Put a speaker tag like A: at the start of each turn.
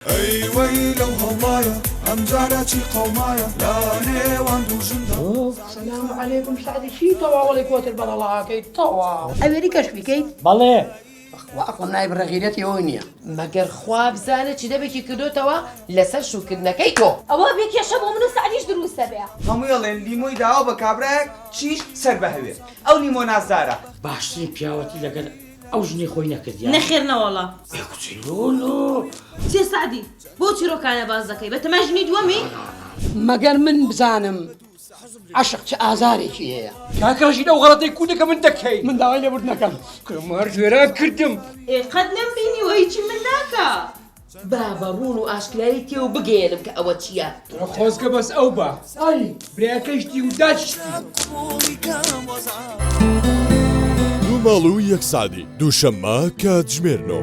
A: ئەی وەی لەو هەڵڵایە ئەمجارە چی قەومایە لە نێوان دوو ژندا.
B: سلام علیکم سەعدی چی تەواوەڵی کۆتر بەڕەڵاکەی تەواو ئەوێری کەشفی کەیت؟
C: بەڵێ.
B: بەخوا ئەقڵم نایب ڕەغیرەتی ئەوی نییە.
D: مەگەر خوا بزانێ چ دەبێکی کردۆتەوە لەسەر شووکردنەکەی تۆ.
E: ئەوە بێ کێشە بۆ من و سەعدیش دروست ئەبێ.
F: هەمووی ئەڵێن لیمۆی داوە بە کابرایەک چیش سەر بە هەوێ ئەو لیمۆ نازدارە.
C: باشترین پیاوەتی لەگەر ئەو ژنەی خۆی نەکردیە؟
G: نەخێر نەوەڵا.
C: ئێ کچی لۆ لۆ.
G: چیە سەعدی بۆ چیرۆکانە باس دەکەی بەتەمای ژنی دووەمی؟
B: مەگەر من بزانم عەشق چ ئازارێکی هەیە.
H: کاک ڕەشید ئەو غەڵەتەی کوو دەکە من دەکەی.
B: من داوای لێبوردن ئەکەم.
H: کەمار وێران کردم.
G: ئێ قەت نەمبینیوە هیچی من ناکا.
D: با بە ڕوون و ئاشکرایی تێو بگەیەنم کە ئەوە چییە.
H: خۆزگە بەس ئەو با.
B: ئەی.
H: برایەکەیشتی و داکیشتی.
A: دوو ماڵ و یەک سەعدی دووشەممە کاتژمێر نۆ.